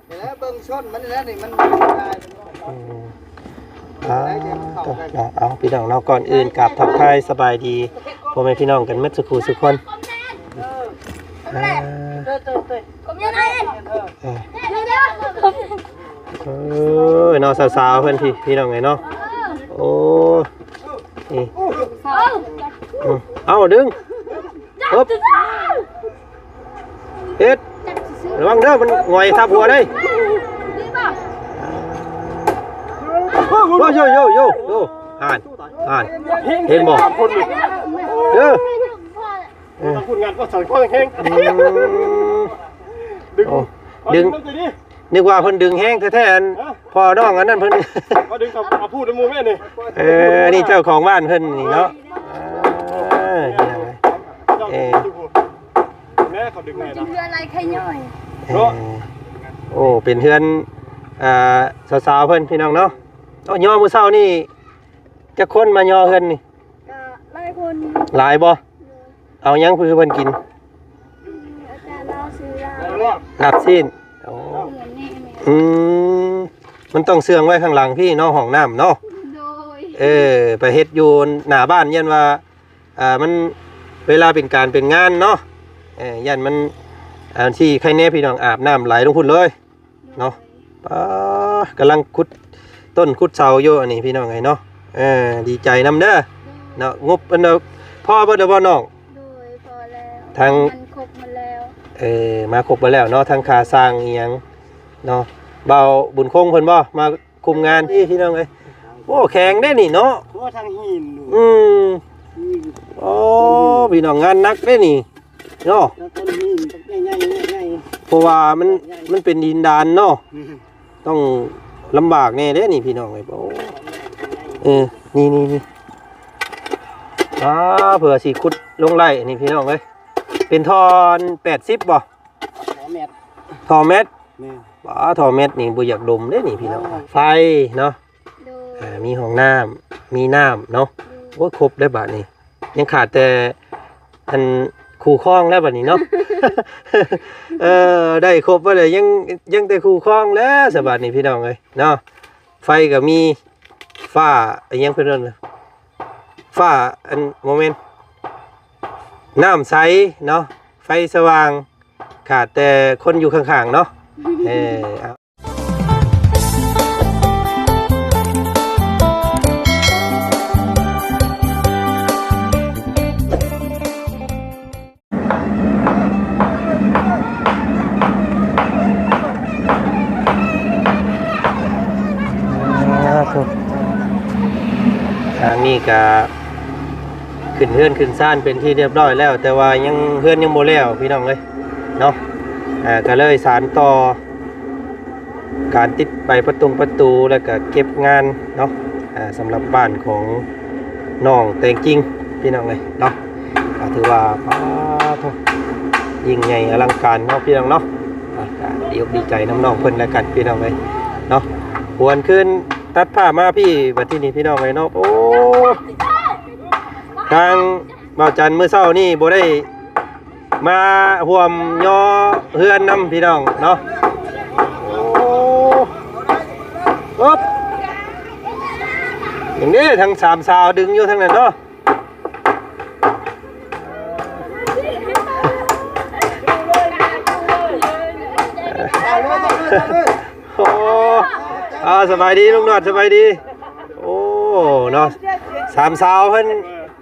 ແລ້ວເບິ່ງຊົນມັນແລ້ວນີ້ ມັນຕາຍ. ອືມ ອ່າ ເອົາ ພີ່ນ້ອງເນາະ, ກ່ອນອື່ນກາບທັກທາຍສະບາຍດີພໍ່ແມ່ພີ່ນ້ອງກັນໝົດສູ່ຜູ້ສູ່ຄົນ. ເອີ ອ່າ ເອີ ເອີ ເອີ ເອີ ເອີ ເອີ ເອີ ເອີ ເອີ ເນາະ ສາວໆ ເພິ່ນ ພີ່ ພີ່ນ້ອງເອີຍເນາະ. ໂອ້ ນີ້ ເອົາ ດຶງ ເອີບ ເຮັດ ລະວັງເດີ ມັນຫງອຍທັບຫົວເດ້. ໂຢ ໂຢ ໂຢ ໂຢ ອ່ານ ອ່ານ ເຫັນບໍ່? ເດີ ເອີ ພຸ້ນງານກໍສັ່ນກໍແຮງ ອືມ ດຶງ ໂອ້ ດຶງ ດຶງ ດຶງ ນຶກວ່າເພິ່ນດຶງແຮງແທ້ໆ ອັນ ຮະ ພໍ່ນ້ອງອັນນັ້ນເພິ່ນ ມາດຶງກັບ ເອົາພູດໃນໝູ່ແມ່ນີ້. ເອີ ອັນນີ້ເຈົ້າຂອງບ້ານເພິ່ນນີ້ເນາະ. ເອີ ເຈົ້າ ເອີ ແມ່ເຂົາດຶງໃຫ້ນະ ເຮືອນໄລ່ໄຂ່ຍ່ອຍ ເອີ ເນາະ. ໂອ້ ເປັນເຮືອນ ອ່າ ສາວໆ ເພິ່ນ ພີ່ນ້ອງເນາະ. ເອົາຍໍມື້ເຊົ້ານີ້ ຈັກຄົນມາຍໍເຮືອນນີ້? ກະຫຼາຍຄົນຢູ່. ຫຼາຍບໍ່? ໂດຍ. ເອົາຫຍັງຄືເພິ່ນກິນ? ອືມ ອາຈານລາວຊື້ລາບ ລາບຊີ້ນ. ໂອ້ ເຮືອນນີ້ແມ່ນ ອືມ ມັນຕ້ອງເຊື່ອງໄວ້ຂ້າງຫຼັງພີ້ເນາະ ຫ້ອງນ້ຳເນາະ. ໂດຍ. ເອີ ໄປເຮັດຢູ່ໜ້າບ້ານ ຢ້ານວ່າ ອ່າ ມັນ ເວລາເປັນການເປັນງານເນາະ ເອີ ຢ້ານມັນ ອັນທີ່ໃຄແນ່ພີ່ນ້ອງ ອາບນ້ຳໄຫຼລົງພຸ້ນເລີຍ. ເນາະ ປາ ກຳລັງຂຸດຕົ້ນຂຸດເສົາຢູ່ ອັນນີ້ພີ່ນ້ອງເອີຍເນາະ. ເອີ ດີໃຈນຳເດີເນາະ. ງົບອັນ ພໍເບິດແລ້ວບໍ່ນ້ອງ? ໂດຍ ພໍແລ້ວ ທັງ ມັນຄົບໝົດແລ້ວ. ເອີ ມາຄົບໝົດແລ້ວເນາະ ທັງຄ່າສ້າງອີ່ຫຍັງເນາະ. ບ່າວບຸນຄົງເພິ່ນບໍ່ ມາຄຸມງານ ນີ້ພີ່ນ້ອງເອີຍ. ໂອ້ ແຂງເດ້ນີ້ເນາະ ໂອ້ ທັງຫີນ. ອືມ ອືມ ໂອ້ ພີ່ນ້ອງ ງານໜັກເດ້ນີ້ ເນາະ ແລ້ວຕົ້ນຫີນບັກໃຫຍ່ໆ ໃຫຍ່ໆ ເພາະວ່າມັນ ໃຫຍ່ໆ ມັນເປັນດິນດານເນາະ. ອືມ ຕ້ອງລຳບາກແດ່ເດ້ນີ້ພີ່ນ້ອງເອີຍ. ໂອ້ ເອີ ນີ້ໆໆ ອ່າ ເພື່ອຊິຂຸດລົງໄລ່ນີ້ພີ່ນ້ອງເອີຍ. ເປັນທໍ່ແປດສິບບໍ່? ທໍ່ແມັດ ທໍ່ແມັດ. ແມ່ນ. ປາ ທໍ່ແມັດນີ້ບໍ່ຢາກດົມເດ້ນີ້ພີ່ນ້ອງ. ອໍ ໄຟເນາະ. ໂດຍ. ອ່າ ມີຫ້ອງນ້ຳ ມີນ້ຳເນາະ. ໂດຍ. ໂອ້ຍ ຄົບໄດ້ບາດນີ້ ຍັງຂາດແຕ່ອັນ ຄູ່ຄອງແລ້ວບາດນີ້ເນາະ. ເອີ ໄດ້ຄົບເບິດແລ້ວ ຍັງ ຍັງແຕ່ຄູ່ຄອງແລ້ວສະບາດນີ້ພີ່ນ້ອງເອີຍເນາະ. ໄຟກໍມີ ຟ້າ ອີ່ຫຍັງເພິ່ນເອີ້ນ ຟ້າ ອັນ ບໍ່ແມ່ນ ນ້ຳໃສເນາະ ໄຟສະຫວ່າງ ຂາດແຕ່ຄົນຢູ່ຂ້າງໆເນາະ. ເອີ ເອົາ ອ່າ ທາງນີ້ກະຂຶ້ນເຮືອນຂຶ້ນຊານເປັນທີ່ຮຽບຮ້ອຍແລ້ວ ແຕ່ວ່າຍັງ ເຮືອນຍັງບໍ່ແລ້ວພີ່ນ້ອງເອີຍເນາະ. ອ່າ ກະເລີຍສານຕໍ່ ການຕິດໃບປະຕົງປະຕູ ແລ້ວກະເກັບງານເນາະ ອ່າ ສຳລັບບ້ານຂອງນ້ອງແຕງກິ່ງພີ່ນ້ອງເອີຍເນາະ. ກໍຖືວ່າ ປາໂທ້ ຍິ່ງໃຫຍ່ອະລັງການເນາະພີ່ນ້ອງເນາະ. ອ່າ ກໍດີອົກດີໃຈນຳນ້ອງເພິ່ນແລ້ວກັນພີ່ນ້ອງເອີຍເນາະ. ຫວນຄືນຕັດພາບມາພີ້ບັດທີນີ້ພີ່ນ້ອງເອີຍເນາະ. ໂອ້ ທາງບ່າວຈັນມື້ເຊົ້ານີ້ບໍ່ໄດ້ ມາຮ່ວມຍໍເຮືອນນຳພີ່ນ້ອງເນາະ. ໂອ້ ໂອບ ຍັງເດ້ ທັງສາມສາວດຶງຢູ່ທາງນັ້ນເນາະ. ໂອ້ ອ່າ ສະບາຍດີລຸງໜວດ ສະບາຍດີ. ໂອ້ ເນາະ ສາມສາວເພິ່ນ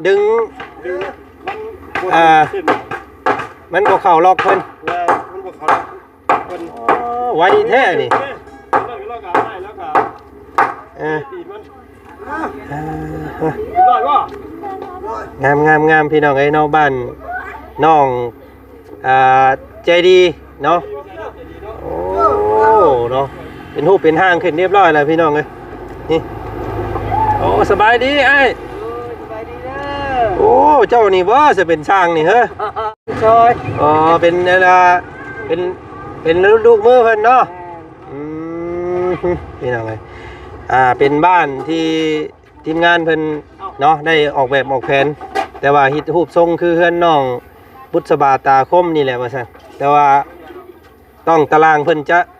ດຶງ ອ່າ ມັນບໍ່ເຂົ້າລັອກເພິ່ນ ມັນບໍ່ເຂົ້າລັອກເພິ່ນ. ອໍ ໄວແທ້ນີ້ ເອີ ງາມໆໆ ພີ່ນ້ອງເອີຍເນາະ. ບ້ານນ້ອງ ອ່າ ໃຈດີເນາະ. ໂອ້ ເນາະ ເປັນຮູບເປັນຮ່າງຂຶ້ນຮຽບຮ້ອຍແລ້ວພີ່ນ້ອງເອີຍ. ນີ້ ໂອ້ ສະບາຍດີອ້າຍ. ໂອ້ ສະບາຍດີເດີ. ໂອ້ ເຈົ້ານີ້ບໍ່ ຊິເປັນຊ່າງນີ້ເຮີ? ຊ່ອຍ ອໍ ເປັນອັນນ່າ ເປັນ ເປັນລູກມືເພິ່ນເນາະ. ແມ່ນ. ອືມ ພີ່ນ້ອງເອີຍ ອ່າ ເປັນບ້ານທີ່ ທີມງານເພິ່ນເນາະ ໄດ້ອອກແບບອອກແຜນ ແຕ່ວ່າເຮັດຮູບຊົງຄືເຮືອນນ້ອງບຸດສະບາຕາຄົມນີ້ແຫຼະວ່າຊັ້ນ. ແຕ່ວ່າຕ້ອງຕາລາງເພິ່ນຈະ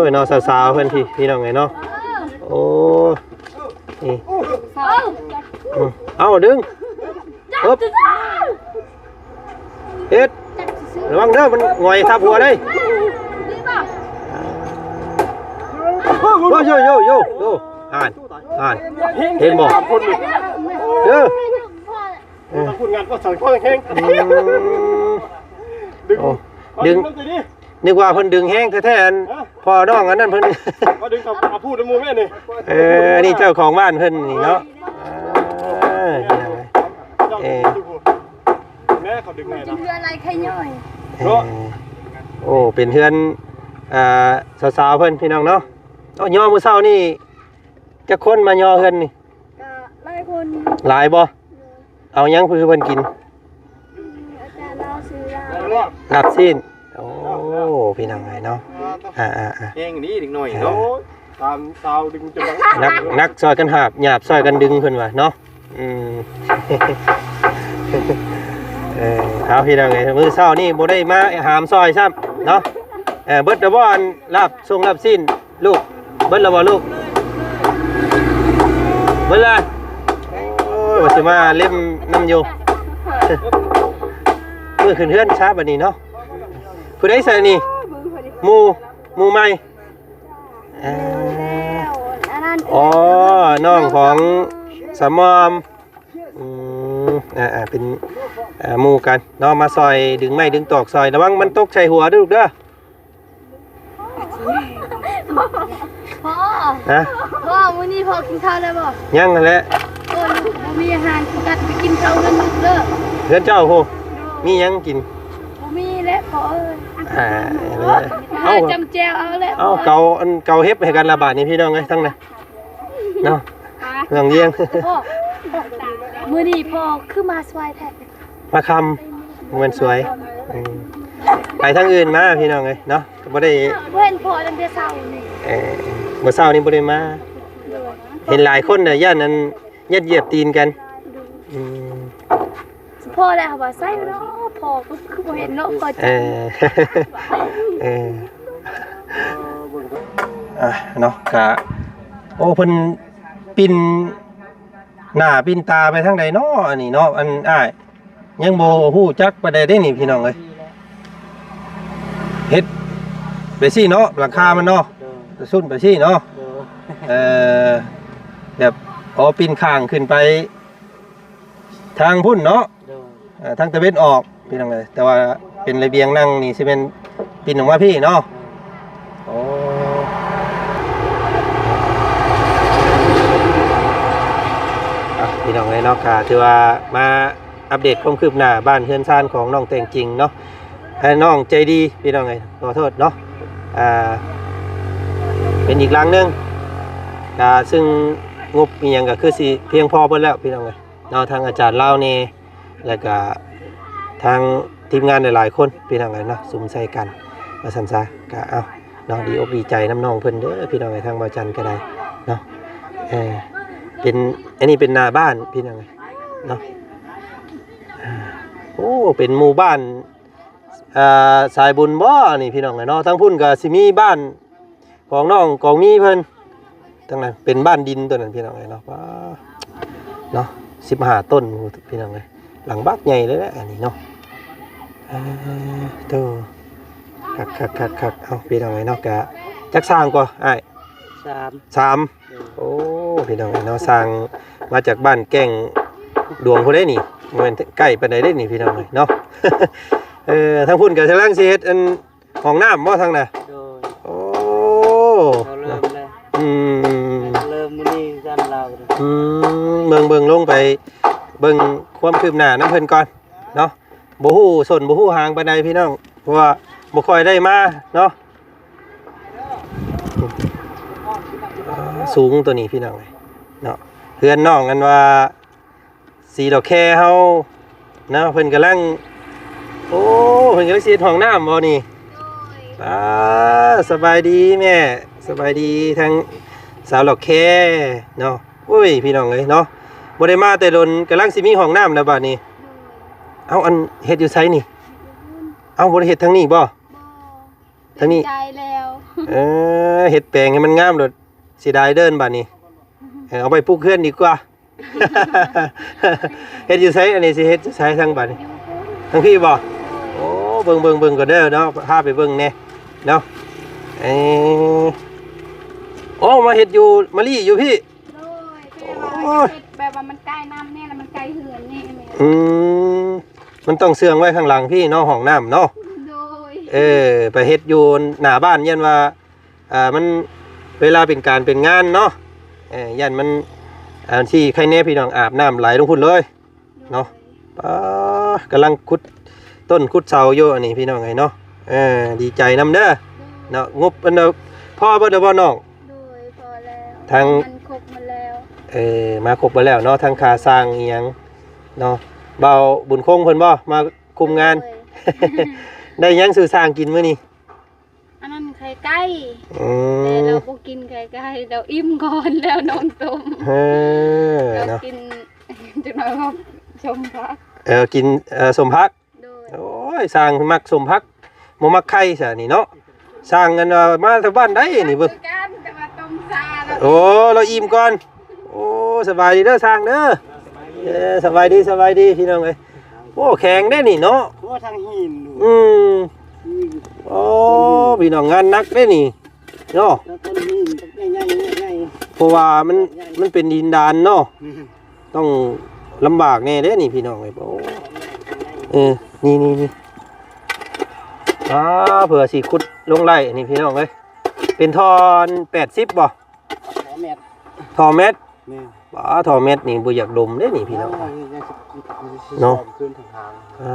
ຍ ເນາະ ສາວໆ ເພິ່ນ ພີ່ ພີ່ນ້ອງເອີຍເນາະ. ໂອ້ ນີ້ ເອົາ ດຶງ ເອີບ ເຮັດ ລະວັງເດີ ມັນຫງອຍທັບຫົວເດ້. ໂອ້ ໂຢ ໂຢ ໂຢ ໂຢ ອ່ານ ອ່ານ ເຫັນບໍ່? ເດີ ເອີ ທາງຄົນງານກໍສັ່ນກໍແຮງ ອືມ ດຶງ ໂອ້ ດຶງ ດຶງ ນະ ດຶງ ນຶກວ່າເພິ່ນດຶງແຮງແທ້ໆ ອັນ ຮະ ພໍ່ນ້ອງອັນນັ້ນເພິ່ນ ວ່າດຶງເອົາ ເອົາພູດນຳໝູ່ແມ່ນີ້. ເອີ ອັນນີ້ເຈົ້າຂອງບ້ານເພິ່ນນີ້ເນາະ. ເອີ ເຈົ້າ ເອີ ແມ່ເຂົາດຶງໃຫ້ນະ ເຮືອນໄລໄຂ່ຍ້ອຍ ເອີ ເນາະ. ໂອ້ ເປັນເຮືອນ ອ່າ ສາວໆ ເພິ່ນ ພີ່ນ້ອງເນາະ. ໂອ້ ຍໍມື້ເຊົ້ານີ້ ຈັກຄົນມາຍໍເຮືອນນີ້? ກໍຫຼາຍຄົນ. ຫຼາຍບໍ່? ໂດຍ. ເອົາຫຍັງຄືເພິ່ນກິນ? ອືມ ອາຈານລາວຊື້ລາບ ລາບຊີ້ນ. ໂອ້ ພີ່ນ້ອງເອີຍເນາະ ອ່າໆໆ ແຮງນີ້ເດັກນ້ອຍເນາະ ອ່າ ຕາມຊາວດຶງຈົນ ໜັກ ໜັກຊ່ອຍກັນຫາບ ຫຍາບຊ່ອຍກັນດຶງ ເພິ່ນວ່າເນາະ. ອືມ ເອີ ເອົາ ພີ່ນ້ອງເອີຍ ມື້ເຊົ້ານີ້ບໍ່ໄດ້ມາຫາມຊ່ອຍຊ້ຳເນາະ. ເອີ ເບິດແລ້ວບໍ່ ອັນ ລາບຊົງລາບຊີ້ນ ລູກ ເບິດແລ້ວບໍ່ລູກ? ເບິດລະ. ໂອ້ຍ ວ່າຊິມາເລັມນຳຢູ່ ມື້ຂຶ້ນເຮືອນຊະບັດນີ້ເນາະ. ຜູ້ໃດໃສ່ນີ້? ໝູ່ ໝູ່ໃໝ່? ເອີ ອັນນັ້ນ ອໍ ນ້ອງຂອງສາວມອມ. ອືມ ອ່າໆ ເປັນ ອ່າ ໝູ່ກັນເນາະ ມາຊ່ອຍດຶງໄມ້ດຶງຕອກຊ່ອຍ. ລະວັງມັນຕົກໃສ່ຫົວເດີລູກເດີ. ພໍ່ ຮະ? ພໍ່ ມື້ນີ້ພໍ່ກິນເຂົ້າແລ້ວບໍ່? ຍັງຫັ້ນແຫຼະ. ໂອ້ຍ ລູກບໍ່ມີອາຫານ ໂຟກັດໄປກິນເຂົ້າເຮືອນລູກເດີ. ເຮືອນເຈົ້າໂຫ ມີຫຍັງກິນ? ບໍ່ມີແຫຼະພໍ່ເອີຍ. ອ່າ ເອົາ ເອົາ ຈ້ຳແຈ່ວເອົາແຫຼະ. ເອົາ ເກົາ ອັນ ເກົາເຫັບໃຫ້ກັນລະບາດນີ້ ພີ່ນ້ອງເອີຍ ທັງນັ້ນເນາະ ເມືອງວຽງ. ພໍ່ ມື້ນີ້ພໍ່ຄືມາສວາຍແທ້? ມາຄ່ຳ ບໍ່ແມ່ນສວາຍ. ອືມ ໄປທາງອື່ນມາ ພີ່ນ້ອງເອີຍເນາະ ກໍບໍ່ໄດ້ ບໍ່ເຫັນພໍ່ຕັ້ງແຕ່ເຊົ້ານີ້. ເອີ ມື້ເຊົ້ານີ້ບໍ່ໄດ້ມາ. ເຫັນຫຼາຍຄົນນະ ຢ້ານອັນຢຽບ ຢຽບຕີນກັນ. ອືມ ພໍ່ແຫຼະ ເຂົາວ່າໃສ່ເນາະ ພໍ່ກໍຄືບໍ່ເຫັນເນາະ ພໍ່. ເອີ ເອີ ອ່ະ ເນາະ ກະ ໂອ້ ເພິ່ນປິ່ນໜ້າປິ່ນຕາໄປທາງໃດເນາະ ອັນນີ້ເນາະ ອັນອ້າຍ ຍັງບໍ່ຮູ້ຈັກປານໃດເດ້ນີ້ ພີ່ນ້ອງເອີຍ. ເຮັດໄປຊີ້ເນາະ ຫຼັງຄາມັນເນາະ ໂດຍ ຊຸນໄປຊີ້ເນາະ ໂດຍ. ເອີ ແບບ ອໍ ປິ່ນຂ້າງຂຶ້ນໄປທາງພຸ້ນເນາະ ໂດຍ. ເອີ ທາງຕາເວັນອອກ ພີ່ນ້ອງເອີຍ ແຕ່ວ່າເປັນລະບຽງນັ່ງນີ້ຊິແມ່ນປິ່ນອອກມາພີ້ເນາະ ໂດຍ. ໂອ້ ອ່ະ ພີ່ນ້ອງເອີຍເນາະ ກະຖືວ່າມາອັບເດດຄວາມຄືບໜ້າບ້ານເຮືອນຊານຂອງນ້ອງແຕງຈິງເນາະ ໃຫ້ນ້ອງໃຈດີ ພີ່ນ້ອງເອີຍ ຂໍໂທດເນາະ. ອ່າ ເປັນອີກຫຼັງໜຶ່ງ ກະ ຊຶ່ງງົບອີ່ຫຍັງກະຄືຊິພຽງພໍເບິດແລ້ວ ພີ່ນ້ອງເອີຍ. ເນາະ ທາງອາຈານລາວແດ່ ແລ້ວກະທາງທີມງານຫຼາຍໆຄົນ ພີ່ນ້ອງເອີຍເນາະ ສຸມໃສ່ກັນວ່າຊັ້ນຊະ. ກະ ເອົ້າ ເນາະ ດີອົກດີໃຈນຳນ້ອງເພິ່ນເດີ ພີ່ນ້ອງເອີຍ ທາງບ່າວຈັນກໍໄດ້ເນາະ. ເອີ ເປັນ ອັນນີ້ເປັນໜ້າບ້ານ ພີ່ນ້ອງເອີຍເນາະ. ອ່າ ໂອ້ ເປັນໝູ່ບ້ານ ອ່າ ສາຍບຸນບໍ່ນີ້ພີ່ນ້ອງເອີຍເນາະ. ທາງພຸ້ນກໍຊິມີບ້ານຂອງນ້ອງກອງມີເພິ່ນ ທາງນັ້ນເປັນບ້ານດິນຕົວນັ້ນພີ່ນ້ອງເອີຍເນາະ. ວ້າ ເນາະ ສິບຫ້າຕົ້ນພີ່ນ້ອງເອີຍ ຫຼັງບັກໃຫຍ່ເລີຍແຫຼະອັນນີ້ເນາະ. ເອີ ໂຕ ຄັກໆໆໆ ເອົາ ພີ່ນ້ອງເອີຍເນາະ. ກະຈັກຊ່າງກໍອ້າຍ? ສາມ ສາມ ໂອ້ ພີ່ນ້ອງເອີຍເນາະ ຊ່າງມາຈາກບ້ານແກ້ງດວງພຸ້ນເດ້ນີ້ ບໍ່ແມ່ນໃກ້ປານໃດເດ້ນີ້ພີ່ນ້ອງເອີຍເນາະ. ເອີ ທາງພຸ້ນກໍກຳລັງຊິເຮັດອັນຫ້ອງນ້ຳບໍ່ທາງນະ? ໂດຍ ໂອ້ ເຂົາເລີ່ມແລ້ວ ອືມ ເລີ່ມມື້ນີ້ກັນລາວ ອືມ ເບິ່ງ ເບິ່ງ ລົງໄປເບິ່ງຄວາມຄືບໜ້ານຳເພິ່ນກ່ອນເນາະ. ບໍ່ຮູ້ສົ້ນບໍ່ຮູ້ຫາງປານໃດພີ່ນ້ອງ ເພາະວ່າບໍ່ຄ່ອຍໄດ້ມາເນາະ. ສູງຕົວນີ້ພີ່ນ້ອງເອີຍເນາະ ເຮືອນນ້ອງອັນວ່າສີດອກແຄເຮົາເນາະ ເພິ່ນກຳລັງ ໂອ້ ເພິ່ນກຳລັງຊິເຮັດຫ້ອງນ້ຳບໍ່ນີ້? ໂດຍ ອ່າ ສະບາຍດີແມ່ ສະບາຍດີທາງສາວດອກແຄເນາະ. ໂອ້ຍ ພີ່ນ້ອງເອີຍເນາະ ບໍ່ໄດ້ມາແຕ່ດົນ ກຳລັງຊິມີຫ້ອງນ້ຳແລ້ວບາດນີ້. ໂດຍ ເອົ້າ ອັນເຮັດຢູ່ໃສນີ້? ເຮັດຢູ່ພຸ້ນ ເອົ້າ ບໍ່ໄດ້ເຮັດທາງນີ້ບໍ່? ບໍ່ ທາງນີ້ ເຕັມໃຈແລ້ວ ເອີ ເຮັດແປງໃຫ້ມັນງາມໂລດ ເສຍດາຍເດີບາດນີ້ ເອີ ເອົາໄປປູກເຮືອນດີກວ່າ. ເຮັດຢູ່ໃສ? ອັນນີ້ຊິເຮັດຢູ່ໃສທາງບາດນີ້? ຢູ່ພຸ້ນ ທາງພີ້ບໍ່? ໂອ້ ເບິ່ງໆໆກ່ອນເດີເນາະ ພາໄປເບິ່ງແດ່ເນາະ. ເອີ ໂອ້ ມາເຮັດຢູ່ມາລີຢູ່ພີ້? ໂດຍ ແຕ່ວ່າ ໂອ້ຍ ເຮັດແບບວ່າມັນໃກ້ນ້ຳແດ່ ແລ້ວມັນໃກ້ເຮືອນແດ່ແມ່. ອືມ ມັນຕ້ອງເຊື່ອງໄວ້ຂ້າງຫຼັງພີ້ເນາະ ຫ້ອງນ້ຳເນາະ. ໂດຍ ເອີ ໄປເຮັດຢູ່ໜ້າບ້ານ ຢ້ານວ່າ ອ່າ ມັນເວລາເປັນການເປັນງານເນາະ ເອີ ຢ້ານມັນ ອ່າ ທີ່ໃຄແນ່ພີ່ນ້ອງ ອາບນ້ຳໄຫຼລົງພຸ້ນເລີຍເນາະ. ໂດຍ ປ້າ ກຳລັງຂຸດຕົ້ນຂຸດເສົາຢູ່ອັນນີ້ພີ່ນ້ອງເອີຍເນາະ. ເອີ ດີໃຈນຳເດີ ໂດຍ ເນາະ. ງົບອັນ ພໍເບິດແລ້ວບໍ່ນ້ອງ? ໂດຍ ພໍແລ້ວ ທາງ ມັນຄົບໝົດແລ້ວ ເອີ ມາຄົບໝົດແລ້ວເນາະ ທັງຄ່າຊ່າງອີ່ຫຍັງເນາະ. ບ່າວບຸນຄົງເພິ່ນບໍ່ມາຄຸມງານ? ໂດຍ ໄດ້ຫຍັງສູ່ຊ່າງກິນມື້ນີ້? ອັນນັ້ນໄຂ່ໄກ່ ອືມ ແຕ່ລາວບໍ່ກິນໄຂ່ໄກ່ ລາວອີ່ມກ່ອນແລ້ວນ້ອງຕົ້ມ. ເອີ ລາວ ເນາະ ກິນ ຈັກໜ້ອຍກໍສົ້ມຜັກ ເອີ ກິນ ເອີ ສົ້ມຜັກ. ໂດຍ ໂອ້ຍ ຊ່າງມັກສົ້ມຜັກ ບໍ່ມັກໄຂ່ຊະນີ້ເນາະ. ຊ່າງອັນວ່າມາແຕ່ບ້ານໃດນີ້ເບິ່ງ ຄືກັນ ແຕ່ວ່າຕົ້ມຊາແລ້ວ ໂອ້ ລາວອີ່ມກ່ອນ. ໂອ້ ສະບາຍດີເດີຊ່າງເດີ. ເອີ ສະບາຍດີ ສະບາຍດີພີ່ນ້ອງເອີຍ. ໂອ້ ແຂງເດ້ນີ້ເນາະ ໂອ້ ທາງຫີນ ອືມ ໂອ້ ພີ່ນ້ອງ ງານໜັກເດ້ນີ້ເນາະ ແລ້ວຕົ້ນຫີນໃຫຍ່ໆ ໃຫຍ່ ເພາະວ່າມັນ ມັນເປັນດິນດານເນາະ ແມ່ນ ຕ້ອງລຳບາກແດ່ເດ້ນີ້ພີ່ນ້ອງເອີຍ. ໂອ້ ເອີ ນີ້ໆໆ ອ່າ ເພື່ອຊິຂຸດລົງໄລ່ນີ້ພີ່ນ້ອງເອີຍ. ເປັນທໍ່ແປດສິບບໍ່? ທໍ່ແມັດ ທໍ່ແມັດ ແມ່ນ ປ້າ ທໍ່ແມັດນີ້ບໍ່ຢາກດົມເດ້ນີ້ພີ່ນ້ອງ ເນາະ. ອ່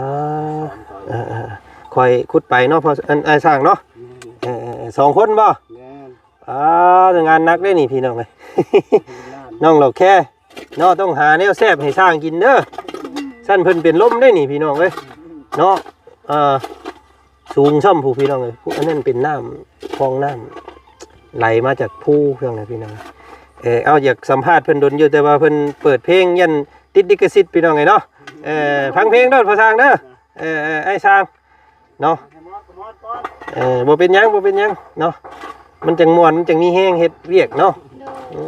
າ ເອີໆໆ ຄ່ອຍຂຸດໄປເນາະ ເພາະອັນອ້າຍຊ່າງເນາະ. ແມ່ນ ເອີໆໆ ສອງຄົນບໍ່? ແມ່ນ ອ່າ ງານໜັກເດ້ນີ້ພີ່ນ້ອງເອີຍ. ນ້ອງດອກແຄເນາະ ຕ້ອງຫາແນວແຊບໃຫ້ຊ່າງກິນເດີ ຊັ້ນເພິ່ນເປັນລົມເດ້ນີ້ພີ່ນ້ອງເອີຍເນາະ. ອ່າ ສູງຊ້ຳພຸ້ນພີ່ນ້ອງເອີຍ. ອັນນັ້ນເປັນນ້ຳ ຄອງນ້ຳໄຫຼມາຈາກພູເພິ່ນນະພີ່ນ້ອງ. ເອີ ເອົາ ຢາກສຳພາດເພິ່ນດົນຢູ່ ແຕ່ວ່າເພິ່ນເປີດເພງ ຢ້ານຕິດລິຂະສິດພີ່ນ້ອງເອີຍເນາະ. ເອີ ຟັງເພງໂລດພໍ່ຊ່າງເດີ. ເອີໆ ອ້າຍຊ່າງເນາະ. ເອີ ບໍ່ເປັນຫຍັງ ບໍ່ເປັນຫຍັງເນາະ ມັນຈັ່ງມ່ວນ ມັນຈັ່ງມີແຮງເຮັດວຽກເນາະ. ໂດຍ ອື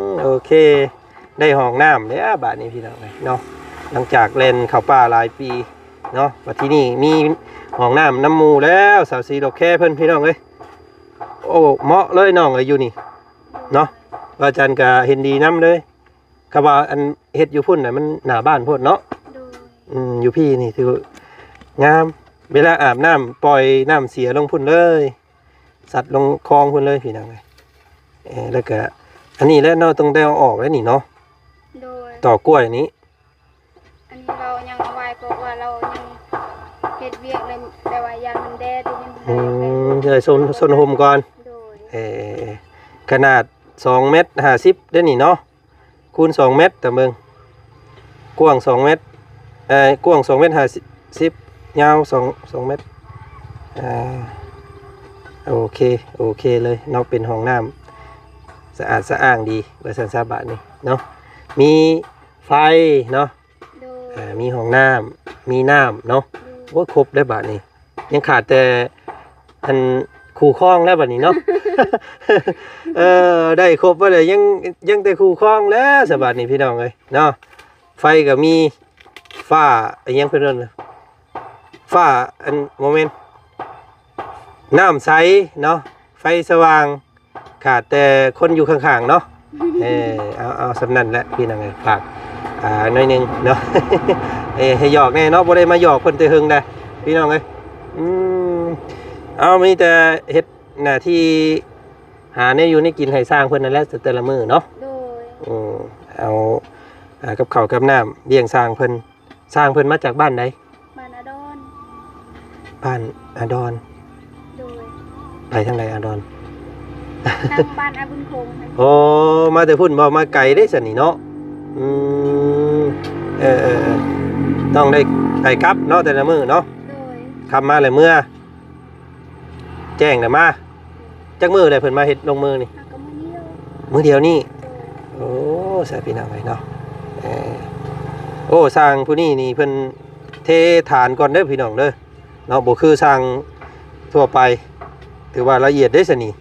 ມ ໂອເຄ ໄດ້ຫ້ອງນ້ຳແລ້ວບາດນີ້ພີ່ນ້ອງເອີຍເນາະ. ຫຼັງຈາກແລ່ນເຂົ້າປ່າຫຼາຍປີເນາະ ບັດທີນີ້ມີຫ້ອງນ້ຳນຳໝູ່ແລ້ວ ສາວສີດອກແຄເພິ່ນພີ່ນ້ອງເອີຍ. ໂອ້ ເໝາະເລີຍນ້ອງເອີຍຢູ່ນີ້ເນາະ ວ່າຈັນກະເຫັນດີນຳເລີຍ. ຄຳວ່າອັນເຮັດຢູ່ພຸ້ນນະ ມັນໜ້າບ້ານໂພດເນາະ. ໂດຍ ອືມ ຢູ່ພີ້ນີ້ຖືງາມ ເວລາອາບນ້ຳ ປ່ອຍນ້ຳເສຍລົງພຸ້ນເລີຍ ສັດລົງຄອງພຸ້ນເລີຍພີ່ນ້ອງເອີຍ. ເອີ ແລ້ວກະອັນນີ້ແຫຼະເນາະ ຕ້ອງໄດ້ເອົາອອກແລ້ວນີ້ເນາະ. ໂດຍ ຕໍກ້ວຍນີ້ ອັນນີ້ເຮົາຍັງເອົາໄວ້ ເພາະວ່າເຮົາຍັງເຮັດວຽກ ແຕ່ວ່າຢ້ານມັນແດດຢູ່. ອືມ ເອີ ຊົນ ຊົນຮົ່ມກ່ອນ. ໂດຍ ເອີ ຂະໜາດສອງແມັດຫ້າສິບເດ້ນີ້ເນາະ ຄູນສອງແມັດ ຕາເບິ່ງ ກວ້າງສອງແມັດ ເອີ ກວ້າງສອງແມັດຫ້າສິບ ຍາວສອງ ສອງແມັດ. ອ່າ ໂອເຄ ໂອເຄເລີຍເນາະ ເປັນຫ້ອງນ້ຳສະອາດສະອ້າງດີ ວ່າຊັ້ນຊະບາດນີ້ເນາະ. ມີໄຟເນາະ ໂດຍ ອ່າ ມີຫ້ອງນ້ຳ ມີນ້ຳເນາະ. ໂອ້ຍ ຄົບແລ້ວບາດນີ້ ຍັງຂາດແຕ່ອັນ ຄູ່ຄອງແລ້ວບາດນີ້ເນາະ. ເອີ ໄດ້ຄົບເບິດແລ້ວ ຍັງ ຍັງແຕ່ຄູ່ຄອງແລ້ວສະບາດນີ້ ພີ່ນ້ອງເອີຍເນາະ. ໄຟກໍມີ ຟ້າ ອີຫຍັງເພິ່ນເອີ້ນ ຟ້າ ອັນ ບໍ່ແມ່ນ ນ້ຳໃສເນາະ ໄຟສະຫວ່າງ ຂາດແຕ່ຄົນຢູ່ຂ້າງໆເນາະ. ເອີ ເອົາ ເອົາສ່ຳນັ້ນແຫຼະ ພີ່ນ້ອງເອີຍ ຝາກ ອ່າ ໜ້ອຍໜຶ່ງເນາະ. ເອີ ໃຫ້ຫຍອກແດ່ເນາະ ບໍ່ໄດ້ມາຫຍອກເພິ່ນແຕ່ເຫິງແດ່ ພີ່ນ້ອງເອີຍ. ອືມ ເອົາ ມີແຕ່ເຮັດໜ້າທີ່ຫາແນວຢູ່ແນວກິນໃຫ້ຊ່າງເພິ່ນນັ້ນແຫຼະ ແຕ່ລະມື້ເນາະ. ໂດຍ ອືມ ເອົາ ອ່າ ກັບເຂົ້າກັບນ້ຳລ້ຽງຊ່າງເພິ່ນ. ຊ່າງເພິ່ນມາຈາກບ້ານໃດ? ບ້ານອາດອນ. ບ້ານອາດອນ. ໂດຍ ໄປທາງໃດອາດອນ? ທາງບ້ານອາບຸນຄົງ. ໂອ້ ມາແຕ່ພຸ້ນບໍ່? ມາໄກເດ້ຊັ້ນນີ້ເນາະ. ອືມ ເອີໆໆ ຕ້ອງໄດ້ໄປກັບເນາະ ແຕ່ລະມື້ເນາະ. ໂດຍ ຄ່ຳມາແລ້ວເມືອ ແຈ້ງແລ້ວມາ. ຈັກມື້ແລ້ວເພິ່ນມາເຮັດລົງມືນີ້? ອ່ະ ກໍມື້ດຽວ ມື້ດຽວນີ້. ໂດຍ ໂອ້ ສາ ພີ່ນ້ອງເອີຍເນາະ. ເອີ ໂອ້ ຊ່າງຜູ້ນີ້ນີ້ເພິ່ນເທຖານກ່ອນເດີ ພີ່ນ້ອງເດີເນາະ. ບໍ່ຄືຊ່າງທົ່ວໄປ ຖືວ່າລະອຽດເດ້ຊັ້ນນີ້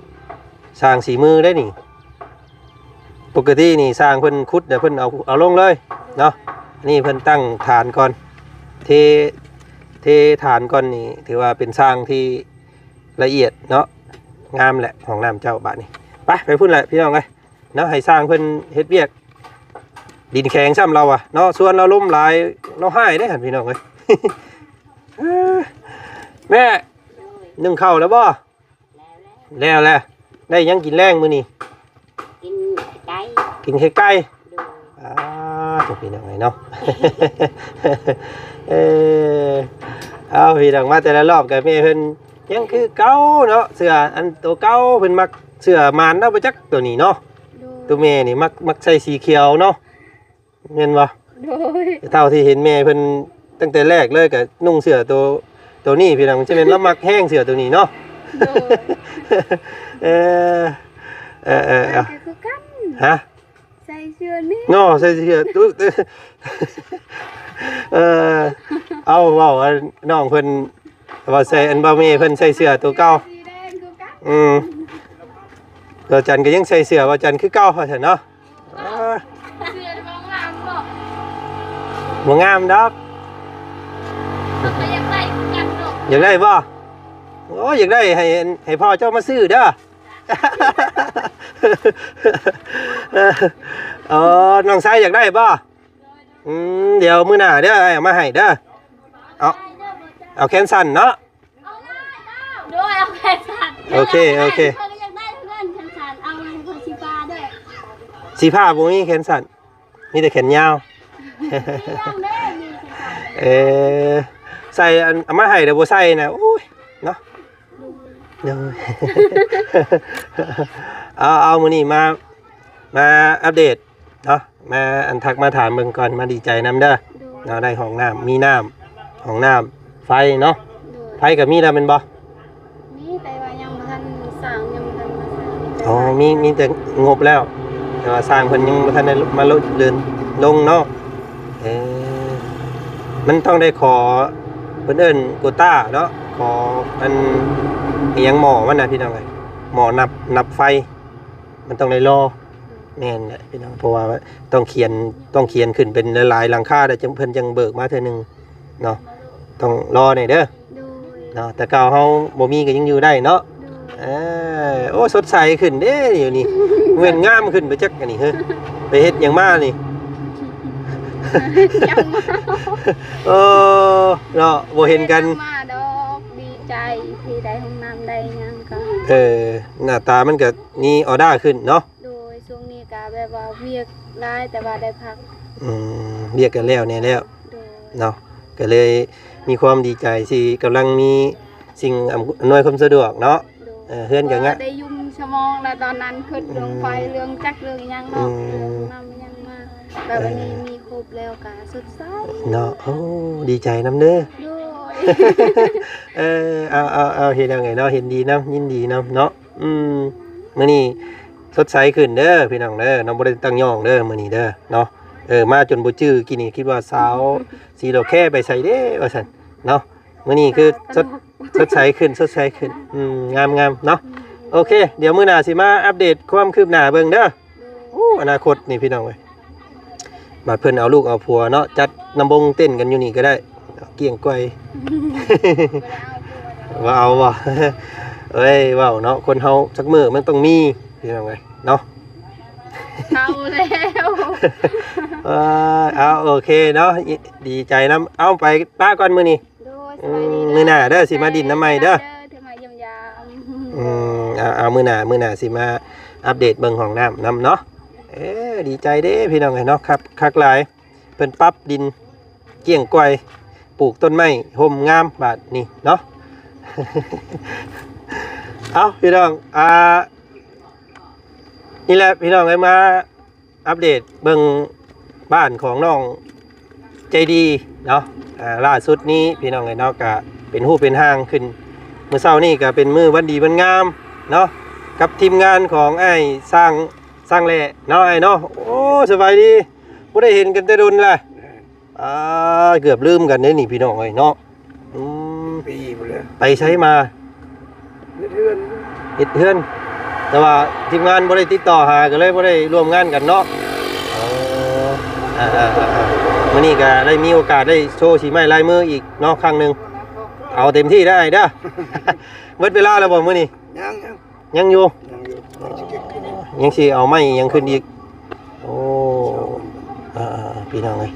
ຊ່າງສີມືເດ້ນີ້. ປົກກະຕິນີ້ຊ່າງເພິ່ນຂຸດແລ້ວເພິ່ນເອົາ ເອົາລົງເລີຍເນາະ. ອັນນີ້ເພິ່ນຕັ້ງຖານກ່ອນ ເທ ເທຖານກ່ອນນີ້ ຖືວ່າເປັນຊ່າງທີ່ລະອຽດເນາະ. ງາມແຫຼະຫ້ອງນ້ຳເຈົ້າບາດນີ້. ໄປ ໄປພຸ້ນແຫຼະ ພີ່ນ້ອງເອີຍເນາະ. ໃຫ້ຊ່າງເພິ່ນເຮັດວຽກ ດິນແຂງຊ້ຳລາວວ່າເນາະ. ຊວນລາວລົມຫຼາຍ ລາວຮ້າຍເດ້ຫັ້ນ ພີ່ນ້ອງເອີຍ. ເອີ ແມ່ ໜຶ້ງເຂົ້າແລ້ວບໍ່? ແລ້ວແລ້ວ ໄດ້ຫຍັງກິນແລງມື້ນີ້? ກິນໄກ່ ກິນໄຂ່ໄກ່. ໂດຍ ອ່າ ໂທ້ ພີ່ນ້ອງເອີຍເນາະ. ເອີ ເອົາ ພີ່ນ້ອງ ມາແຕ່ລະລອບກໍແມ່ເພິ່ນຍັງຄືເກົ່າເນາະ. ເສື້ອອັນໂຕເກົ່າ ເພິ່ນມັກເສື້ອໝານເນາະ ບໍ່ຈັກໂຕນີ້ເນາະ. ໂດຍ ໂຕແມ່ນີ້ມັກ ມັກໃສ່ສີຂຽວເນາະ. ແມ່ນບໍ່? ໂດຍ ເທົ່າທີ່ເຫັນແມ່ເພິ່ນຕັ້ງແຕ່ແລກເລີຍ ກໍນຸ່ງເສື້ອໂຕ ໂຕນີ້ ພີ່ນ້ອງ ຈະແມ່ນລາວມັກແຮງເສື້ອໂຕນີ້ເນາະ. ໂດຍ ເອີ ເອີ ເອີ ເອີ ກໍຄືກັນ ຮະ ໃສ່ເສື້ອນີ້ເນາະ ໃສ່ເສື້ອ ເອີ ເອົາ ເວົ້າ ອັນ ນ້ອງເພິ່ນ ເວົ້າໃສ່ ອັນ ເວົ້າແມ່ເພິ່ນໃສ່ເສື້ອໂຕເກົ່າ ສີແດງຄືກັນ. ອືມ ເວົ້າຈັນກໍຍັງໃສ່ເສື້ອເວົ້າຈັນຄືເກົ່າ ວ່າຊັ້ນເນາະ. ເອີ ເສື້ອບໍ່ງາມບໍ່? ບໍ່ງາມດອກ. ເຮົາກໍຢາກໄດ້ຄືກັນເນາະ. ຢາກໄດ້ບໍ່? ໂອ້ຍ ຢາກໄດ້ ໃຫ້ ໃຫ້ພໍ່ເຈົ້າມາຊື້ເດີ. ອໍ ນ້ອງຊາຍຢາກໄດ້ບໍ່? ອືມ ດຽວມື້ໜ້າເດີ ອ້າຍເອົາມາໃຫ້ເດີ. ເອົາ ເອົາແຂນສັ້ນເນາະ. ໂດຍ ເອົາແຂນສັ້ນ. ໂອເຄ ໂອເຄ ຂ້ອຍກໍຢາກໄດ້ຄືກັນແຂນສັ້ນ ເອົາໃຫ້ຂ້ອຍສີຟ້າເດີ. ສີຟ້າບໍ່ມີແຂນສັ້ນ ມີແຕ່ແຂນຍາວ. ເອີ ໃສ່ອັນ ເອົາມາໃຫ້ແລ້ວບໍ່ໃສ່ນະ ໂອ້ຍ ເນາະ. ໂດຍ ເອົາ ເອົາ ມື້ນີ້ມາ ມາອັບເດດ ເນາະ ມາອັນທັກມາຖາມເບິ່ງກ່ອນ ມາດີໃຈນຳເດີ. ໂດຍ ເນາະ ໄດ້ຫ້ອງນ້ຳ ມີນ້ຳ ຫ້ອງນ້ຳ ໄຟເນາະ. ໂດຍ ໄຟກໍມີແລ້ວແມ່ນບໍ່? ມີ ແຕ່ວ່າຍັງບໍ່ທັນສ້າງ ຍັງບໍ່ທັນມາສ້າງ. ອໍ ມີ ມີແຕ່ງົບແລ້ວ ແຕ່ວ່າຊ່າງເພິ່ນຍັງບໍ່ທັນໄດ້ມາລົງ ເດີນລົງເນາະ. ເອີ ມັນຕ້ອງໄດ້ຂໍ ເພິ່ນເອີ້ນໂກຕ້າເນາະ ຂໍອັນ ອີຫຍັງ ໝໍມັນນະ ພີ່ນ້ອງເອີຍ ໝໍນັບ ນັບໄຟ ມັນຕ້ອງໄດ້ລໍ. ແມ່ນແຫຼະພີ່ນ້ອງ ເພາະວ່າຕ້ອງຂຽນ ຕ້ອງຂຽນຂຶ້ນເປັນຫຼາຍໆຫຼັງຄາ ແລ້ວຈັ່ງ ເພິ່ນຈັ່ງເບີກມາເທື່ອໜຶ່ງເນາະ. ຕ້ອງລໍແດ່ເດີ. ໂດຍ ເນາະ ແຕ່ເກົ່າເຮົາບໍ່ມີກໍຍັງຢູ່ໄດ້ເນາະ. ໂດຍ ເອີ ໂອ້ ສົດໃສຂຶ້ນເດ້ດຽວນີ້ ແມ່ນງາມຂຶ້ນໄປຈັກອັນນີ້ເຮີ ໄປເຮັດຫຍັງມານີ້? ຍັງມາ ເອີ ເນາະ ບໍ່ເຫັນກັນ ຍັງມາດອກ ດີໃຈທີ່ໄດ້ຫ້ອງນ້ຳໄດ້ຫຍັງກໍ ເອີ ໜ້າຕາມັນກໍມີອອເດີຂຶ້ນເນາະ. ໂດຍ ຊ່ວງນີ້ກໍແບບວ່າວຽກຫຼາຍ ແຕ່ວ່າໄດ້ພັກ. ອືມ ວຽກກໍແລ້ວແດ່ແລ້ວ. ໂດຍ ເນາະ ກໍເລີຍມີຄວາມດີໃຈທີ່ກຳລັງມີສິ່ງອຳນວຍຄວາມສະດວກເນາະ. ໂດຍ ເອີ ເຮືອນກໍງາມ ໄດ້ຢູ່ສະໝອງແລ້ວ ຕອນນັ້ນຄິດເລື່ອງໄຟ ອືມ ເລື່ອງຈັກເລື່ອງຫຍັງເນາະ. ອືມ ເລື່ອງນ້ຳຫຍັງມາ ແບບວ່ານີ້ ເອີ ມີຄົບແລ້ວກໍສົດໃສເນາະ. ໂອ້ ດີໃຈນຳເດີ. ໂດຍ ເອີ ເອົາ ເອົາ ເອົາ ເຮັດຫຍັງໄງເນາະ ເຫັນດີນຳ ຍິນດີນຳເນາະ. ອືມ ມື້ນີ້ສົດໃສຂຶ້ນເດີພີ່ນ້ອງເດີເນາະ ບໍ່ໄດ້ຕັ້ງຍ້ອງເດີມື້ນີ້ເດີເນາະ. ເອີ ມາຈົນບໍ່ຈື່ ກີ້ນີ້ຄິດວ່າສາວສີຫຼໍ່ແຄໄປໃສເດ້ວ່າຊັ້ນເນາະ. ມື້ນີ້ຄືສົດ ສົດໃສຂຶ້ນ ສົດໃສຂຶ້ນ ອືມ ງາມໆເນາະ. ໂອເຄ ດຽວມື້ໜ້າຊິມາອັບເດດຄວາມຄືບໜ້າເບິ່ງເດີ. ໂອ້ ອະນາຄົດນີ້ພີ່ນ້ອງເອີຍ ບາດເພິ່ນເອົາລູກເອົາຜົວເນາະ ຈັດລຳວົງເຕັ້ນກັນຢູ່ນີ້ກໍໄດ້ ກ້ຽງກ່ອຍ. ບໍ່ເອົາບໍ່? ເອີຍ ເວົ້າເນາະ ຄົນເຮົາຈັກມື້ມັນຕ້ອງມີ ພີ່ນ້ອງເອີຍເນາະ. ເອົາແລ້ວ ເອີຍ ເອົາ ໂອເຄເນາະ ດີໃຈນຳ. ເອົາ ໄປ ປະກ່ອນມື້ນີ້. ໂດຍ ອືມ ສະບາຍດີເດີ ມື້ໜ້າເດີ ຊິມາດິນນຳໃໝ່ເດີ ເດີ ເດີ ມາຢ້ຽມຢາມ. ອືມ ເອົາ ເອົາ ມື້ໜ້າ ມື້ໜ້າຊິມາອັບເດດເບິ່ງຫ້ອງນ້ຳນຳເນາະ. ເອີ ດີໃຈເດ້ພີ່ນ້ອງເອີຍເນາະ ຄັກ ຄັກຫຼາຍ ເພິ່ນປັບດິນກ້ຽງກ່ອຍ ປູກຕົ້ນໄມ້ຮົ່ມງາມບາດນີ້ເນາະ. ເອົາ ພີ່ນ້ອງ ອ່າ ນີ້ແຫຼະພີ່ນ້ອງເອີຍ ມາອັບເດດເບິ່ງບ້ານຂອງນ້ອງໃຈດີເນາະ. ອ່າ ລ່າສຸດນີ້ພີ່ນ້ອງເອີຍເນາະ ກະເປັນຮູບເປັນຮ່າງຂຶ້ນ ມື້ເຊົ້ານີ້ກະເປັນມື້ວັນດີວັນງາມເນາະ ກັບທີມງານຂອງອ້າຍຊ່າງ ຊ່າງແຫຼະເນາະ ອ້າຍເນາະ. ໂອ້ ສະບາຍດີ ບໍ່ໄດ້ເຫັນກັນແຕ່ດົນລະ. ອ່າ ເກືອບລືມກັນເດ້ນີ້ພີ່ນ້ອງເອີຍເນາະ. ອືມ ປີພຸ້ນແຫຼະ ໄປໃສມາ? ເຮັດເຮືອນ ເຮັດເຮືອນ ແຕ່ວ່າທີມງານບໍ່ໄດ້ຕິດຕໍ່ຫາ ກໍເລີຍບໍ່ໄດ້ຮ່ວມງານກັນເນາະ. ເອີ ອ່າໆໆ ມື້ນີ້ກໍໄດ້ມີໂອກາດໄດ້ໂຊສີໄມ້ລາຍມືອີກເນາະ ຄັ້ງໜຶ່ງ. ເອົາເຕັມທີ່ເດີອ້າຍເດີ. ເບິດເວລາແລ້ວບໍ່ມື້ນີ້? ຍັງໆ ຍັງຢູ່ ຍັງຢູ່ ຍັງຊິເອົາໄມ້ຫຍັງຂຶ້ນອີກ. ໂອ້ ອ່າໆ ພີ່ນ້ອງເອີຍ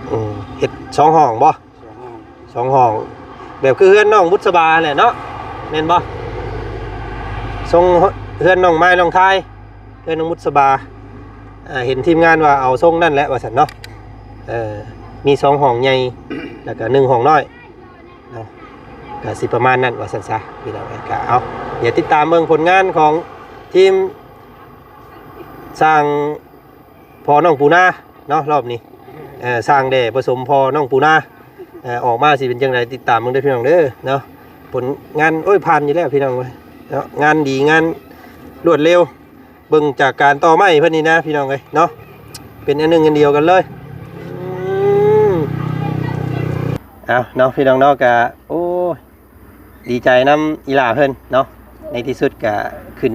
ອືມ ເຮັດສອງຫ້ອງບໍ່? ສອງຫ້ອງ ສອງຫ້ອງ ແບບຄືເຮືອນນ້ອງບຸດສະບາແຫຼະເນາະ ແມ່ນບໍ່? ຊົງເຮືອນນ້ອງໄມ້ນ້ອງທາຍ ເຮືອນນ້ອງບຸດສະບາ. ອ່າ ເຫັນທີມງານວ່າເອົາຊົງນັ້ນແຫຼະວ່າຊັ້ນເນາະ. ເອີ ມີສອງຫ້ອງໃຫຍ່ ແລ້ວກໍໜຶ່ງຫ້ອງນ້ອຍ ເນາະ ກະຊິປະມານນັ້ນວ່າຊັ້ນຊະ ພີ່ນ້ອງເອີຍ. ກະເອົາ ດຽວຕິດຕາມເບິ່ງຜົນງານຂອງທີມຊ່າງພໍ່ນ້ອງປູນາເນາະ ລອບນີ້. ເອີ ຊ່າງແດ່ປະສົມພໍ່ນ້ອງປູນາ ເອີ ອອກມາຊິເປັນຈັ່ງໃດ ຕິດຕາມເບິ່ງເດີພີ່ນ້ອງເດີເນາະ. ຜົນງານ ໂອ້ຍ ຜ່ານຢູ່ແລ້ວພີ່ນ້ອງເອີຍເນາະ ງານດີ ງານລວດເລັວ. ເບິ່ງຈາກການຕໍ່ໄມ້ເພິ່ນນີ້ນະ ພີ່ນ້ອງເອີຍເນາະ ເປັນອັນໜຶ່ງອັນດຽວກັນເລີຍ. ອືມ ເອົາເນາະ ພີ່ນ້ອງເນາະ ກະ ໂອ້ຍ ດີໃຈນຳອີ່ຫຼ້າເພິ່ນເນາະ ໃນທີ່ສຸດກະຂຶ້ນ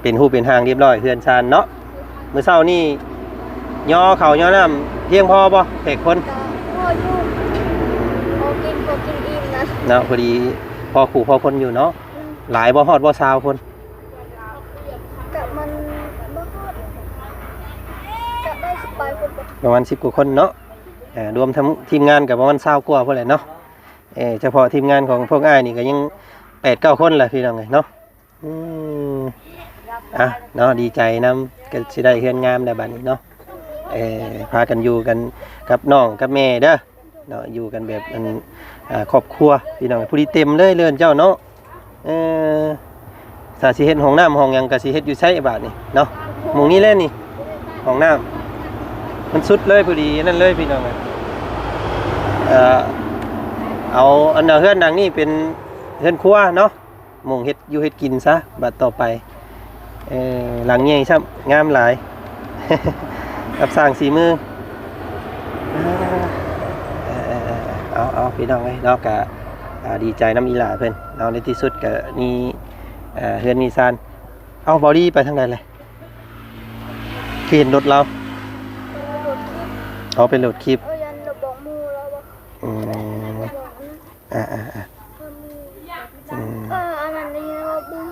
ເປັນຮູບເປັນຮ່າງຮຽບຮ້ອຍ ເຮືອນຊານເນາະ. ມື້ເຊົ້ານີ້ຍໍເຂົ້າຍໍນ້ຳພຽງພໍບໍ່ ແຂກຄົນ? ກໍພໍຢູ່ ພໍກິນ ພໍກິນອີ່ມນະ ເນາະ ພໍດີພໍຄູ່ພໍຄົນຢູ່ເນາະ. ອືມ ຫຼາຍບໍ່ ຮອດບໍ່ຊາວຄົນ? ກະມັນບໍ່ຮອດ ກະໄດ້ສິບປາຍຄົນບໍ່ ປະມານສິບກວ່າຄົນເນາະ. ເອີ ລວມທັງທີມງານກະປະມານຊາວກວ່າພຸ້ນແຫຼະເນາະ. ເອີ ສະເພາະທີມງານຂອງພວກອ້າຍນີ້ກະຍັງແປດເກົ້າຄົນລະ ພີ່ນ້ອງເອີຍເນາະ. ອືມ ອ່ະເນາະ ດີໃຈນຳ ກະຊິໄດ້ເຮືອນງາມແລ້ວບາດນີ້ເນາະ. ເອີ ພາກັນຢູ່ກັນກັບນ້ອງກັບແມ່ເດີ ເນາະ ຢູ່ກັນແບບອັນ ອ່າ ຄອບຄົວ ພີ່ນ້ອງ. ຜູ້ດີເຕັມເລີຍເຮືອນເຈົ້າເນາະ. ເອີ ຖ້າຊິເຮັດຫ້ອງນ້ຳຫ້ອງຫຍັງກໍຊິເຮັດຢູ່ໃສບາດນີ້ເນາະ? ໝ່ອງນີ້ແຫຼະນີ້ ຫ້ອງນ້ຳ ມັນສຸດເລີຍ ພໍດີອັນນັ້ນເລີຍ ພີ່ນ້ອງ. ເອີ ເອົາອັນເຮືອນຫຼັງນີ້ເປັນເຮືອນຄົວເນາະ. ໝ່ອງເຮັດຢູ່ເຮັດກິນຊະ ບາດຕໍ່ໄປ. ເອີ ຫຼັງໃຫຍ່ຊ້ຳ ງາມຫຼາຍ ກັບຊ່າງສີມື. ເອີ ເອີ ເອີ ເອີ ເອົາ ເອົາ ພີ່ນ້ອງເອີຍເນາະ ກະ ອ່າ ດີໃຈນຳອີ່ຫຼ້າເພິ່ນເນາະ. ໃນທີ່ສຸດກະມີ ເອີ ເຮືອນມີຊານ. ເອົາ ເບົາດີໄປທາງໃດແຫຼະ? ຄືເຫັນລົດລາວ? ເປັນລົດເຂິບ. ເອົາ ເປັນລົດເຂິບ. ເອີ ຢ້ານລົດບອກໝູ່ລາວບໍ່? ອືມ ບອກອັນນັ້ນ ອ່າໆໆ ເອີ ອືມ ເອີ ອັນນັ້ນນີ້ວ່າບຸນ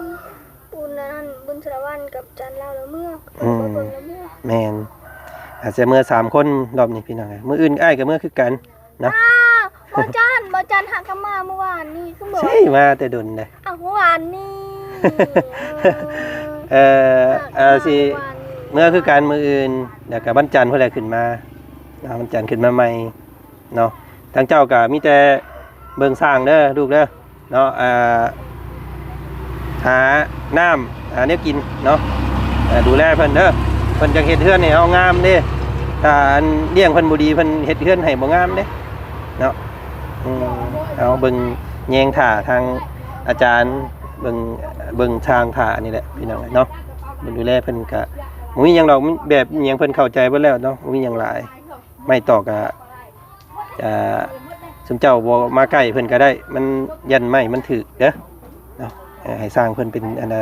ບຸນອັນນັ້ນ ບຸນສາລະວັນກັບຈັນລາວລະເມືອ ອືມ ເພິ່ນລະເມືອ. ແມ່ນ ອາດຈະເມືອສາມຄົນລອບນີ້ ພີ່ນ້ອງເອີຍ. ມື້ອື່ນອ້າຍກໍເມືອຄືກັນເນາະ. ອ້າວ ບໍ່ຈັນ ບໍ່ຈັນຫາກະມາມື້ວານນີ້ ຄືເມືອ ໃຊ່ ມາແຕ່ດົນເດ້. ອ້າວ ມື້ວານນີ້ ເອີ ເອີ ຫາກະມາ ຊິ ມື້ວານນີ້ ເມືອຄືກັນມື້ອື່ນ ແລ້ວກະວັນຈັນພຸ້ນແຫຼະຂຶ້ນມາເນາະ ວັນຈັນຂຶ້ນມາໃໝ່. ເນາະ ທາງເຈົ້າກໍມີແຕ່ເບິ່ງຊ່າງເດີລູກເດີເນາະ. ອ່າ ຫານ້ຳ ຫາແນວກິນເນາະ. ເອີ ດູແລເພິ່ນເດີ ເພິ່ນຈັ່ງເຮັດເຮືອນໃຫ້ເຮົາງາມເດ້. ຖ້າອັນລ້ຽງເພິ່ນບໍ່ດີ ເພິ່ນເຮັດເຮືອນໃຫ້ບໍ່ງາມເດ້ເນາະ. ອືມ ເຮົາເບິ່ງແຍງຖ້າທາງອາຈານ ເບິ່ງ ເບິ່ງຊ່າງຖ້ານີ້ແຫຼະ ພີ່ນ້ອງເນາະ. ເບິ່ງດູແລເພິ່ນກະ ບໍ່ມີຫຍັງດອກ ມັນແບບຫຍັງເພິ່ນເຂົ້າໃຈເບິດແລ້ວເນາະ ບໍ່ມີຫຍັງຫຼາຍ. ໄມ້ຕອກກະ ອ່າ ຊຸມເຈົ້າບໍ່ມາໃກ້ເພິ່ນກໍໄດ້ ມັນຢ້ານໄມ້ມັນຖືກເດີເນາະ. ເອີ ໃຫ້ຊ່າງເພິ່ນເປັນ ອັນນ່າ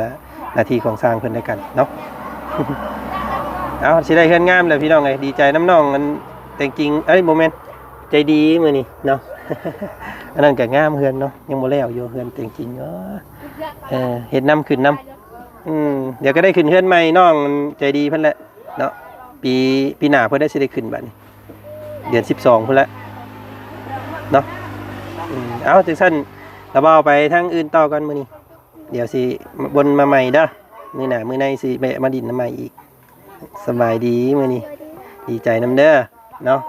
ໜ້າທີ່ຂອງຊ່າງເພິ່ນແລ້ວກັນເນາະ. ເອົາ ຊິໄດ້ເຮືອນງາມແລ້ວພີ່ນ້ອງເອີຍ ດີໃຈນຳນ້ອງ ອັນແຕ່ງຈິງ ເອີຍ ບໍ່ແມ່ນ ໃຈດີມື້ນີ້ເນາະ. ອັນນັ້ນກໍງາມເຮືອນເນາະ ຍັງບໍ່ແລ້ວຢູ່ ເຮືອນແຕ່ງຈິງ. ເອີ ເຮັດນຳຂຶ້ນນຳ ອືມ ດຽວກໍໄດ້ຂຶ້ນເຮືອນໃໝ່ ນ້ອງໃຈດີເພິ່ນແຫຼະເນາະ. ປີ ປີໜ້າເພິ່ນໄດ້ ຊິໄດ້ຂຶ້ນບັດນີ້ ເດືອນສິບສອງພຸ້ນແຫຼະເນາະ. ອືມ ເອົາ ຈັ່ງຊັ້ນ ລະເວົ້າໄປທາງອື່ນຕໍ່ກ່ອນມື້ນີ້ ດຽວຊິວົນມາໃໝ່ເດີ. ມື້ໜ້າມື້ໃນຊິແວະມາດິນນຳໃໝ່ອີກ. ສະບາຍດີມື້ນີ້ ດີໃຈນຳເດີເນາະ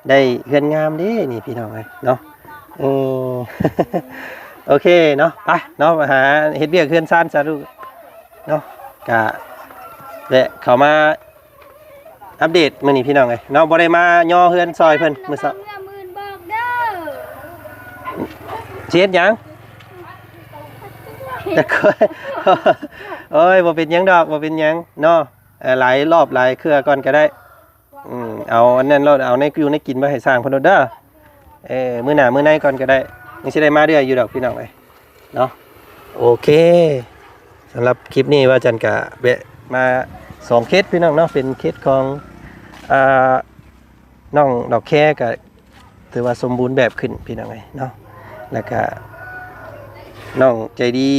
ໄດ້ເຮືອນງາມເດ້ນີ້ພີ່ນ້ອງເອີຍເນາະ. ເອີ ໂອເຄເນາະ ໄປເນາະ ໄປຫາເຮັດວຽກເຮືອນຊານຊະລູກເນາະ. ກະແວະເຂົ້າມາອັບເດດມື້ນີ້ພີ່ນ້ອງເອີຍເນາະ ບໍ່ໄດ້ມາຍໍເຮືອນຊ່ອຍເພິ່ນມື້ເຊົ້າ. ເມື່ອໝື່ນບອກເດີ ຊິເຮັດຫຍັງ? ຈັກ ໂອ້ຍ ບໍ່ເປັນຫຍັງດອກ ບໍ່ເປັນຫຍັງເນາະ. ເອີ ຫຼາຍລອບຫຼາຍເທື່ອກ່ອນກໍໄດ້. ອືມ ເອົາອັນນັ້ນໂລດ ເອົາໃນຢູ່ໃນກິນໄວ້ໃຫ້ຊ່າງເພິ່ນໂລດເດີ. ເອີ ມື້ໜ້າມື້ໃນກ່ອນກໍໄດ້ ຍັງຊິໄດ້ມາເລື້ອຍຢູ່ດອກພີ່ນ້ອງເອີຍເນາະ. ໂອເຄ ສຳລັບຄລິບນີ້ວ່າຈັນກະແວະມາສອງເຄສພີ່ນ້ອງເນາະ ເປັນເຄສຂອງ ອ່າ ນ້ອງດອກແຄກະ ຖືວ່າສົມບູນແບບຂຶ້ນພີ່ນ້ອງເອີຍເນາະ. ແລ້ວກະນ້ອງໃຈດີ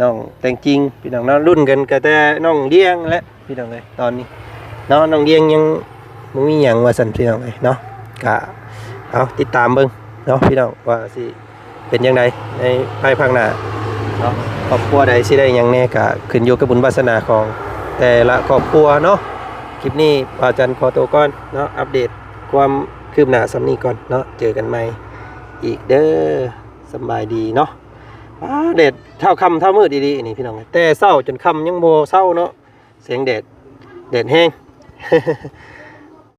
ນ້ອງແຕ່ງຈິງພີ່ນ້ອງເນາະ ລຸ້ນກັນກະແຕ່ນ້ອງລ້ຽງແຫຼະພີ່ນ້ອງເອີຍຕອນນີ້ເນາະ. ນ້ອງລ້ຽງຍັງບໍ່ມີຫຍັງວ່າຊັ້ນພີ່ນ້ອງເອີຍເນາະ. ກະເອົາຕິດຕາມເບິ່ງເນາະພີ່ນ້ອງ ວ່າຊິເປັນຈັ່ງໃດໃນພາຍພາກໜ້າເນາະ. ຄອບຄົວໃດຊິໄດ້ຫຍັງແດ່ກະຂຶ້ນຢູ່ກັບບຸນວາສະໜາຂອງແຕ່ລະຄອບຄົວເນາະ. ຄລິບນີ້ບ່າວຈັນຂໍໂຕກ່ອນເນາະ ອັບເດດຄວາມຄືບໜ້າສ່ຳນີ້ກ່ອນເນາະ. ເຈີກັນໃໝ່ອີກເດີ ສຳບາຍດີເນາະ. ອ້າ ແດດເຊົ້າຄ່ຳເຊົ້າມືດອີ່ຫຼີນີ້ພີ່ນ້ອງ ແຕ່ເຊົ້າຈົນຄ່ຳຍັງບໍ່ເຊົາເນາະ. ແສງແດດ ແດດແຮງ